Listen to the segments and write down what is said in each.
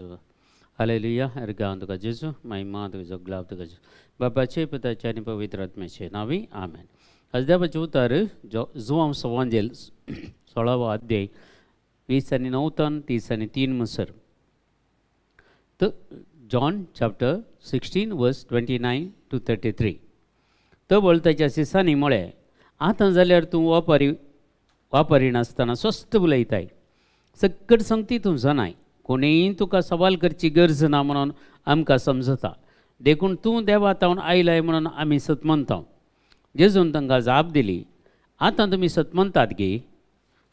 जेजू. हालेलुया. अर्गां तुका जेजू, महिमा तुका जगलाव तुका जेजू, बापाचे पिताचे आनी पवित्र आत्म्याचे नांवी आमेन. आज देवाचें उतर जुवांव सवांजेल 16वो अध्याय 20 आनी 9 तान 30 आनी 3 म्हणसर. तर जॉन चॅप्टर 16 वर्स 29 टू 33. तो बोलताच्या सिसांनी म्हळें, आतां जाल्यार तूं वापरिनासतना स्वस्थ उलयताय, सक्कड संगती तूं जाणाय, कोणीय तुका सवाल करची गरज ना म्हणून आमकां समजता, देखून तूं देवा तावन आयलाय म्हणून आमी सत मानता. जेजून तांकां जाप दिली, आतां तुमी सत मानतात गी?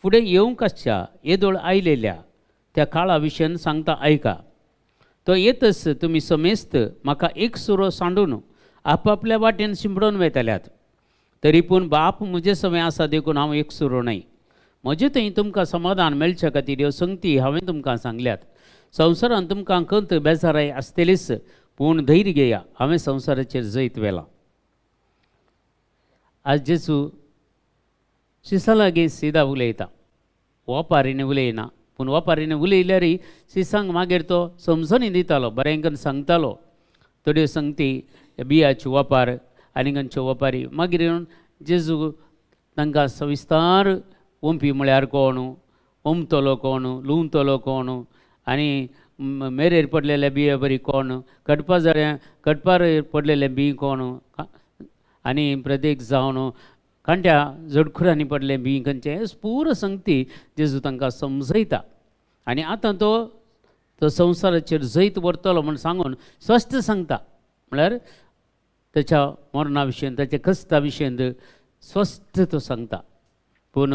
फुडें येवंक आसच्या येदोळ आयलेल्या त्या काळा विशयान सांगता आयका. तो येतच तुमी समेस्त म्हाका एक सुरो सांडून आपापल्या वाटेन शिंपडून वेतल्यात, तरी पूण बाप म्हजे सवें आसा देखून हांव एक सुरो न्हय. म्हजे थंय तुमकां समाधान मेळचे खातीर ह्यो संगती हांवें तुमकां सांगल्यात. संवसारान तुमकां खंत बेजाराय आसतलीच, पूण धैर्य घेया, हांवें संवसाराचेर जैत व्हेलां. आज जेजू शिसा लागीं सिदा उलयता, वपारीन उलयना, पूण वपारीन उलयल्यार शिसांक मागीर तो समजणी दितालो, बरें करून सांगतालो. थोड्यो संगती बियाच्यो वपार आनी खंयच्यो वपारी. मागीर येवन जेजू तांकां सविस्तार ओंपी म्हळ्यार कोण, ओमतलो कोण, लुंवतलो कोण, आनी मेरेर पडलेले बिये बरी कोण, कटपा जाल्या कटपार पडलेले बी कोण, आनी प्रत्येक जावन कांट्या जडखुरांनी पडले बी खंयचें, पुरो संगती जेजू तांकां समजयता. आनी आतां तो तो संवसाराचेर जैत व्हरतलो म्हूण सांगून स्पश्ट सांगता, म्हळ्यार ताच्या मरणा विशयन, ताच्या कश्टा विशयन स्पश्ट तो सांगता. पूण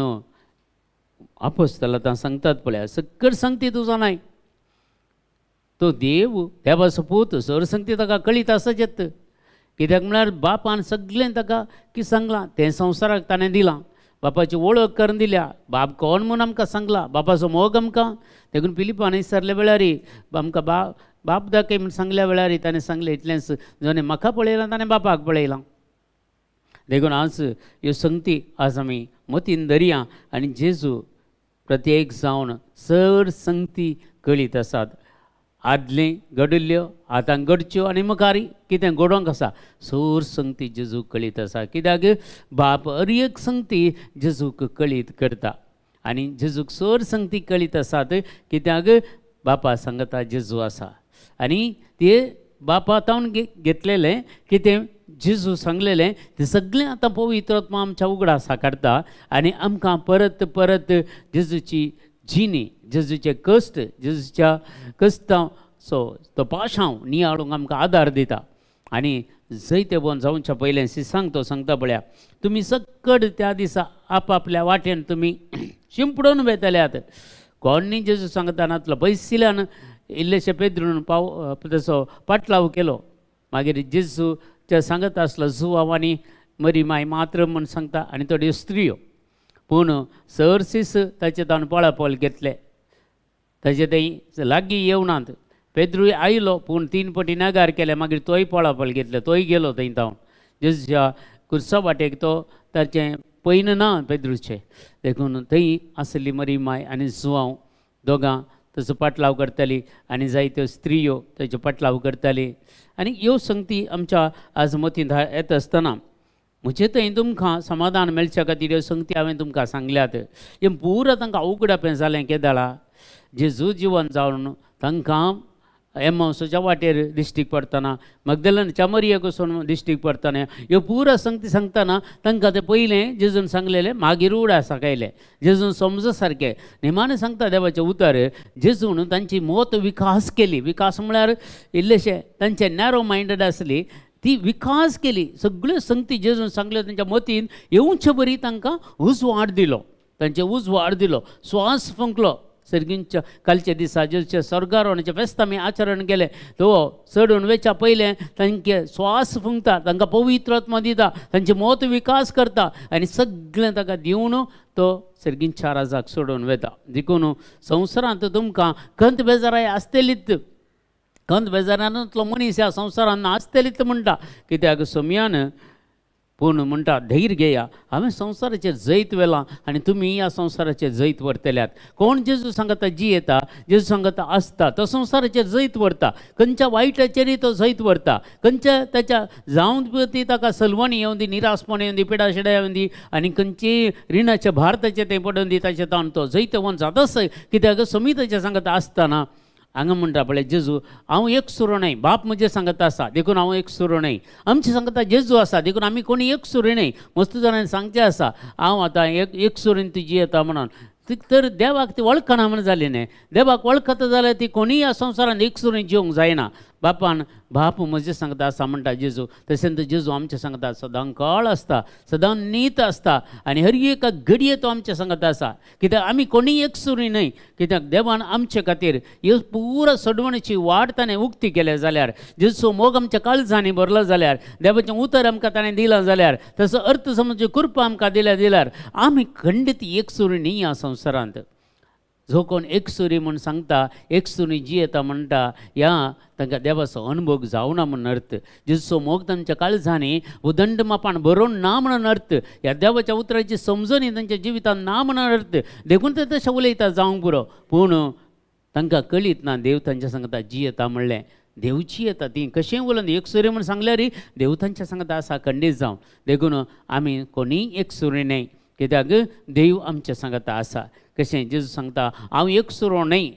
आपोस्तल आतां सांगतात पळया, सक्कड संगती तूं जाणाय, तो देव देवाचो पूत, सर संगती ताका कळीत आसाचेत. कित्याक म्हळ्यार बापान सगळें ताका की सांगलां, तें संवसाराक ताणें दिलां, बापाची वळख करून दिल्या, बाप कोण म्हूण आमकां सांगला, बापाचो मोग आमकां. देखून फिलिपान विचारल्या वेळार आमकां बाप दाखय म्हूण सांगल्या वेळार ताणें सांगलें इतलेंच, जोणें म्हाका पळयलां ताणें बापाक पळयलां. देखून आज ह्यो संगती आज आमी मतीन धरया आनी जेजू प्रत्येक जावन चड संगती कळीत आसात. आदलें घडिल्ल्यो, आतां घडच्यो आनी मुखार कितें घडोवंक आसा, सर संगती जेजू कळीत आसा. कित्याक बाप हर एक संगती जेजूक कळीत करता आनी जेजूक सर संगती कळीत आसात. कित्याक बापा सांगता जेजू आसा आनी ते बापा तावन घेतलेलें कितें जेजू सांगलेलें तें सगळें आतां पवित्र आत्मा आमच्या उगडासा काडटा आनी आमकां परत परत जेजूची जिणी, जेजूचे कश्ट, जेजूच्या कश्टांचो तो पाशांव नियाळूंक आमकां आदार दिता. आनी जैतेबोन जावच्या पयलें शिसांक तो सांगता पळया, तुमी सक्कड त्या दिसा आपापल्या वाटेन तुमी शिंपडून वेतल्यात. कोणी जेजू सांगता नातलो पयसिल्यान इल्लेशे पेद्रून पाव तसो पाटलाव केलो. मागीर जेजू ते सांगत आसलो जुवाव आनी मरी माय मात्र म्हूण सांगता आनी थोड्यो स्त्रियो, पूण सरसीस ताचे ताणें पळापळ घेतले, ताचे थंय लागीं येवनात. पेद्रूय आयलो पूण 3 पटी नगार केले, मागीर तोय पळापळ घेतले, तोय गेलो थंय तावन जेजूच्या कुर्सा वाटेक तो ताचें पयन ना पेद्रूचें. देखून थंय आसली मरी माय आनी जुवांव दोगां ताचो पाटलाव करताली आनी जायत्यो स्त्रियो ताचो पाटलाव करताली. आनी ह्यो संगती आमच्या आज मतींत येता आसतना म्हजे थंय तुमकां समाधान मेळच्या खातीर ह्यो संगती हांवें तुमकां सांगल्यात. हें पुरो तांकां उगडापें जालें केदाळा जेजू जिवन जावन तांकां एमावसाच्या वाटेर दिश्टीक पडटना, मगदलनच्या मरियेक वचून दिश्टीक पडटना, ह्यो पुरो संगती सांगतना तांकां तें पयलें जेजून सांगलेलें मागीर उडासाक आयलें. जेजून समज सारकें निमाणें सांगता देवाचें उतर, जेजून तांची मत विकास केली. विकास म्हळ्यार इल्लेशें तांचे नॅरो मायंडेड आसली ती विकास केली. सगळ्यो संगती जेजून सांगल्यो तांच्या मतीन येवचे बरी तांकां उजवाड दिलो, तांचे उजवाड दिलो, स्वास फुंकलो. सर्गींच्या कालच्या दिसा जेजूच्या स्वर्गारोहणाचें फेस्त आमी आचरण केलें, तो चडून वेच्या पयलें तांचे स्वास फुंकता, तांकां पवित्र आत्मा दिता, तांचे मत विकास करता आनी सगळें ताका दिवन तो सर्गींच्या राजाक सोडून वेता. देखून संवसारांत तुमकां खंत बेजाराय आसतलीच, खंत बेजारांतलो मनीस ह्या संवसारांत आसतलीच म्हणटा. कित्याक सोमयान पूण म्हणटा धैर्य घेया, हांवें संवसाराचेर जैत व्हेलां आनी तुमी ह्या संवसाराचेर जैत व्हरतल्यात. कोण जेजू सांगता जियेता, जेजू सांगता आसता, तो संवसाराचेर जैत व्हरता. खंयच्या वायटाचेरय तो जैत व्हरता. खंयच्या ताच्या जावन ती ताका सलवणी येवन दी, निरासपण येवन दी, पिडाशिडा येवन दी आनी खंयची रिणाचे भार ताचें तें पडून दी, ताचें तावन तो जैतवंत जाताच. कित्याक समी ताच्या सांगता आसतना हांगा म्हणटा पळय जेजू, हांव एक सुरो न्हय, बाप म्हजें सांगता आसा देखून हांव एक सुरो न्हय. आमचें सांगता जेजू आसा देखून आमी कोणी एक सुरी न्हय. मस्त जाणांनी सांगचें आसा हांव आतां एक सुरीन तुजी येता म्हणून, तर देवाक ती वळखना म्हण जाली न्हय. देवाक वळखता जाल्यार ती कोणीय ह्या संवसारान एक सुरीन जिवंक जायना. बापान बाप म्हजें सांगता आसा म्हणटा जेजू, तशेंच जेजू आमचें सांगता सदां काळ आसता, सदां नीत आसता आनी हर एका घडये तो आमचें सांगता आसा. कित्याक आमी कोणीय एकसुरी न्हय. कित्याक देवान आमचे खातीर ही पुरा सोडवणेची वाट ताणें उक्ती केल्या जाल्यार, जेजूचो मोग आमच्या काळजांनी भरलो जाल्यार, देवाचें उतर आमकां ताणें दिलां जाल्यार, तसो अर्थ समजची कृपा आमकां दिल्या जाल्यार आमी खंडीत एकसुरी न्ही ह्या संवसारांत. जो कोण एकसुरी म्हूण सांगता, एकसुरी जियेता म्हणटा, ह्या तांकां देवाचो अनुभव जावना म्हूण अर्थ. जेजूचो मोग तांच्या काळजांनी उदंड मापान बरोवन ना म्हणून अर्थ. ह्या देवाच्या उतराची समजणी तांच्या जिवितांत ना म्हणून अर्थ. देखून ते तशें उलयता जावंक पुरो, पूण तांकां कळीत ना देव तांच्या सांगता जियेता म्हणलें. देव जियेता ती कशें उलोवन एकसुरी म्हूण सांगल्यार देव तांच्या सांगता आसा खंडीत जावन. देखून आमी कोणीय एकसुरी न्हय, कित्याक देव आमच्या सांगता आसा. कशें जेजू सांगता हांव एकसुरो न्हय,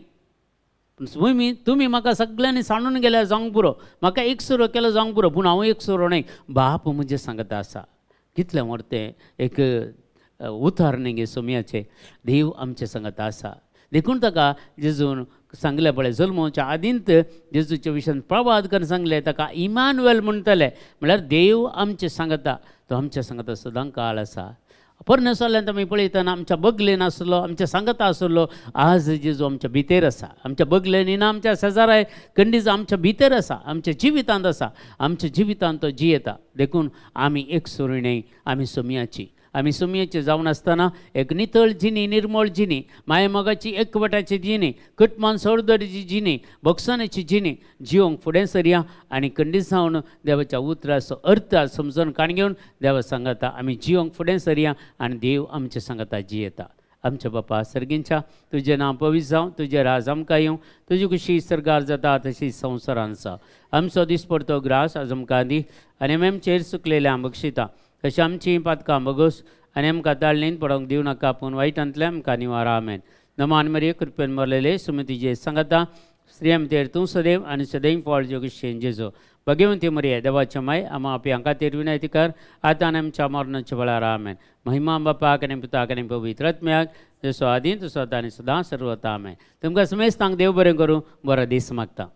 तुमी म्हाका सगळ्यांनी सांडून गेल्यार जावंक पुरो, म्हाका एकसुरो केलो जावंक पुरो, पूण हांव एकसुरो न्हय, बाप म्हजें सांगता आसा. कितलें व्हडलें एक उतार न्ही गे सोमयाचें. देव आमचें सांगता आसा. देखून ताका जेजून सांगलें पळय जल्मोच्या आदींत जेजूच्या विशयान प्रवाद करून सांगलें ताका इमानुएल म्हणटले, म्हळ्यार देव आमचें सांगता, तो आमचें सांगता सदां काळ आसा. पोरण्या सोल्यांत आमी पळयतना आमच्या बगलेन आसलो, आमच्या सांगता आसलो, आज जेजू आमच्या भितर आसा. आमच्या बगलेन ना, आमच्या शेजाराय खंडीच आमच्या भितर आसा, आमच्या जिवितांत आसा, आमच्या जिवितांत तो जियेता. देखून आमी एकसुरी न्हय, आमी सोमयाची. आमी सोमयाची जावन आसतना एक नितळ जिणी, निर्मळ जिणी, मायमोगाची एकवटाची जिणी, कुटमान सौदर्याची जिणी, भोगसण्याची जिणी जिवंक फुडें सरया आनी खंडीत जावन देवाच्या उतराचो अर्थ समजून काण घेवन देवा सांगता आमी जिवंक फुडें सरया आनी देव आमचे सांगता जियेता. आमच्या बापा सर्गींच्या, तुजें नांव पवित्र जावं, तुजें राज आमकां येवं, तुजी खुशी सर्गार जाता तशी संवसारान जावं. आमचो दिसपडतो ग्रास आज आमकां दी आनी आमी आमचेर चुकलेल्या बक्षिता तशें आमची पातकां बगोस आनी आमकां ताळणेन पडोवंक दिवं नाका, पूण वायटांतल्या आमकां निवारा. आमेन. नमान मरिये, कृपेन भरलेले, सुमतीजे सांगता, स्त्रियां भितर तूं सदैव आनी सदैव फळ जोगेशेन जेजो. भगवंती मरिये, देवाच्या माय, आमा आपल्या खातीर विनंती कर, आतां आनी आमच्या मरणाच्या वेळार. आमेन. महिमा बापाक आनी पुताक आनी पवित्र आत्म्याक, जसो आदीं तसो आतां आनी सदां सर्वता. आमेन. तुमकां समेस्तांक देव बरें करूं, बरो दीस मागता.